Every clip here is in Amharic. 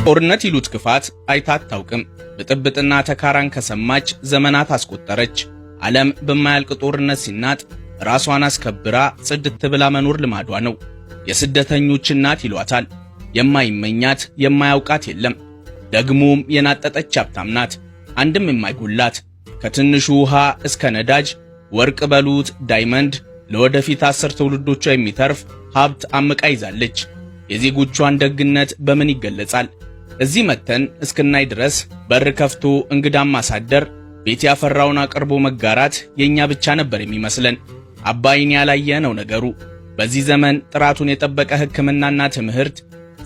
ጦርነት ይሉት ክፋት አይታ አታውቅም። ብጥብጥና ተካራን ከሰማች ዘመናት አስቆጠረች። ዓለም በማያልቅ ጦርነት ሲናጥ ራሷን አስከብራ ጽድት ብላ መኖር ልማዷ ነው። የስደተኞች እናት ይሏታል። የማይመኛት የማያውቃት የለም። ደግሞም የናጠጠች ሀብታም ናት። አንድም የማይጎላት፣ ከትንሹ ውሃ እስከ ነዳጅ፣ ወርቅ በሉት diamond፣ ለወደፊት 10 ትውልዶቿ የሚተርፍ ሀብት አምቃ ይዛለች። የዜጎቿን ደግነት በምን ይገለጻል? እዚህ መጥተን እስክናይ ድረስ በር ከፍቶ እንግዳን ማሳደር፣ ቤት ያፈራውን አቅርቦ መጋራት የኛ ብቻ ነበር የሚመስለን። አባይን ያላየ ነው ነገሩ። በዚህ ዘመን ጥራቱን የጠበቀ ሕክምናና ትምህርት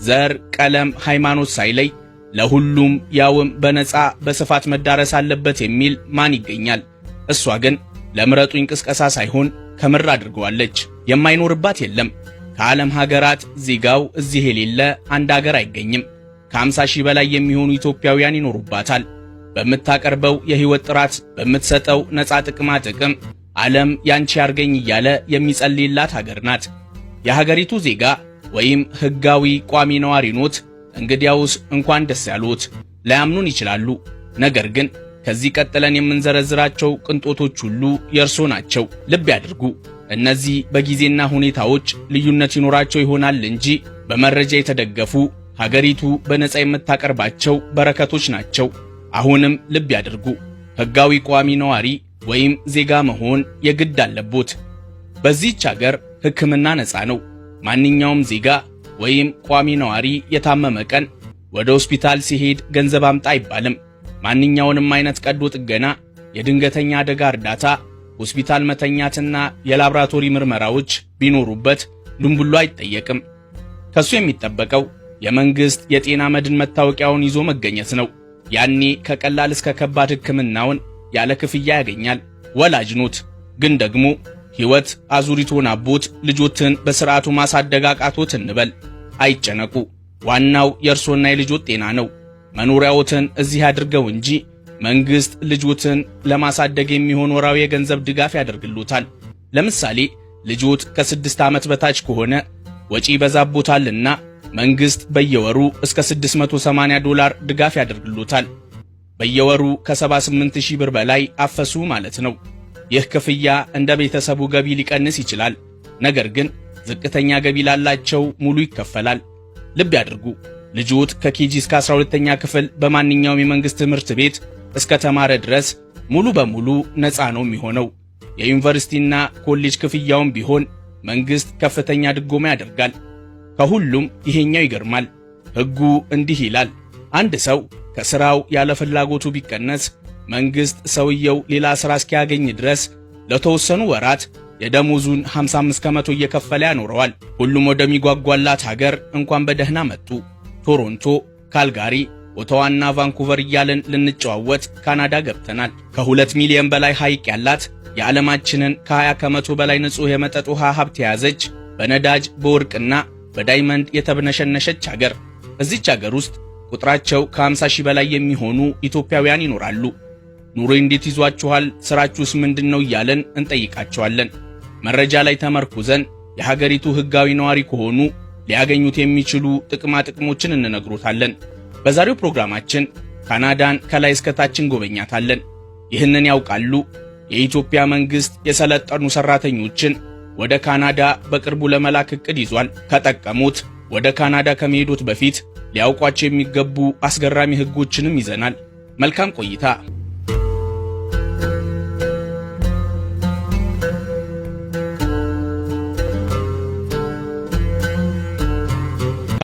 ዘር፣ ቀለም፣ ሃይማኖት ሳይለይ ለሁሉም ያውም በነፃ በስፋት መዳረስ አለበት የሚል ማን ይገኛል? እሷ ግን ለምረጡኝ ቅስቀሳ ሳይሆን ከምር አድርገዋለች። የማይኖርባት የለም። ከዓለም ሀገራት ዜጋው እዚህ የሌለ አንድ ሀገር አይገኝም። ከ50 ሺህ በላይ የሚሆኑ ኢትዮጵያውያን ይኖሩባታል። በምታቀርበው የህይወት ጥራት፣ በምትሰጠው ነፃ ጥቅማ ጥቅም ዓለም ያንቺ ያርገኝ እያለ የሚጸልይላት ሀገር ናት። የሀገሪቱ ዜጋ ወይም ህጋዊ ቋሚ ነዋሪ ኖት? እንግዲያውስ እንኳን ደስ ያሉት። ላያምኑን ይችላሉ። ነገር ግን ከዚህ ቀጥለን የምንዘረዝራቸው ቅንጦቶች ሁሉ የእርሶ ናቸው። ልብ ያድርጉ። እነዚህ በጊዜና ሁኔታዎች ልዩነት ይኖራቸው ይሆናል እንጂ በመረጃ የተደገፉ፣ ሀገሪቱ በነፃ የምታቀርባቸው በረከቶች ናቸው። አሁንም ልብ ያድርጉ። ህጋዊ ቋሚ ነዋሪ ወይም ዜጋ መሆን የግድ አለቦት። በዚህች ሀገር ሕክምና ነፃ ነው። ማንኛውም ዜጋ ወይም ቋሚ ነዋሪ የታመመ ቀን ወደ ሆስፒታል ሲሄድ ገንዘብ አምጣ አይባልም። ማንኛውንም አይነት ቀዶ ጥገና፣ የድንገተኛ አደጋ እርዳታ፣ ሆስፒታል መተኛትና የላብራቶሪ ምርመራዎች ቢኖሩበት ድንቡሎ አይጠየቅም። ከሱ የሚጠበቀው የመንግስት የጤና መድን መታወቂያውን ይዞ መገኘት ነው። ያኔ ከቀላል እስከ ከባድ ሕክምናውን ያለ ክፍያ ያገኛል። ወላጅ ኖት፣ ግን ደግሞ ሕይወት አዙሪት ሆናቦት ልጆትን በስርዓቱ ማሳደግ አቃቶት እንበል። አይጨነቁ። ዋናው የእርሶና የልጆት ጤና ነው። መኖሪያዎትን እዚህ አድርገው እንጂ መንግስት ልጆትን ለማሳደግ የሚሆን ወራዊ የገንዘብ ድጋፍ ያደርግሎታል። ለምሳሌ ልጆት ከ6 ዓመት በታች ከሆነ ወጪ ይበዛቦታልና መንግስት በየወሩ እስከ $680 ድጋፍ ያደርግሎታል። በየወሩ ከ78,000 ብር በላይ አፈሱ ማለት ነው። ይህ ክፍያ እንደ ቤተሰቡ ገቢ ሊቀንስ ይችላል። ነገር ግን ዝቅተኛ ገቢ ላላቸው ሙሉ ይከፈላል። ልብ ያድርጉ። ልጆት ከ KG እስከ 12ኛ ክፍል በማንኛውም የመንግስት ትምህርት ቤት እስከ ተማረ ድረስ ሙሉ በሙሉ ነፃ ነው የሚሆነው። የዩኒቨርሲቲና ኮሌጅ ክፍያውም ቢሆን መንግስት ከፍተኛ ድጎማ ያደርጋል። ከሁሉም ይሄኛው ይገርማል። ሕጉ እንዲህ ይላል። አንድ ሰው ከስራው ያለ ፍላጎቱ ቢቀነስ መንግስት ሰውየው ሌላ ስራ እስኪያገኝ ድረስ ለተወሰኑ ወራት የደሞዙን 55% እየከፈለ ያኖረዋል። ሁሉም ወደሚጓጓላት ሀገር እንኳን በደህና መጡ። ቶሮንቶ፣ ካልጋሪ፣ ኦታዋና ቫንኩቨር እያልን ልንጨዋወት ካናዳ ገብተናል። ከ2 ሚሊዮን በላይ ሐይቅ ያላት፣ የዓለማችንን ከ20% በላይ ንጹሕ የመጠጥ ውሃ ሀብት የያዘች፣ በነዳጅ፣ በወርቅና በ diamond የተብነሸነሸች ሀገር። እዚች ሀገር ውስጥ ቁጥራቸው ከ50 ሺህ በላይ የሚሆኑ ኢትዮጵያውያን ይኖራሉ። ኑሮ እንዴት ይዟችኋል? ስራችሁስ ምንድነው? እያለን እንጠይቃቸዋለን። መረጃ ላይ ተመርኩዘን የሀገሪቱ ህጋዊ ነዋሪ ከሆኑ ሊያገኙት የሚችሉ ጥቅማ ጥቅሞችን እንነግሮታለን። በዛሬው ፕሮግራማችን ካናዳን ከላይ እስከታች እንጎበኛታለን። ይህንን ያውቃሉ? የኢትዮጵያ መንግስት የሰለጠኑ ሰራተኞችን ወደ ካናዳ በቅርቡ ለመላክ እቅድ ይዟል። ከጠቀሙት ወደ ካናዳ ከመሄዶት በፊት ሊያውቋቸው የሚገቡ አስገራሚ ህጎችንም ይዘናል። መልካም ቆይታ።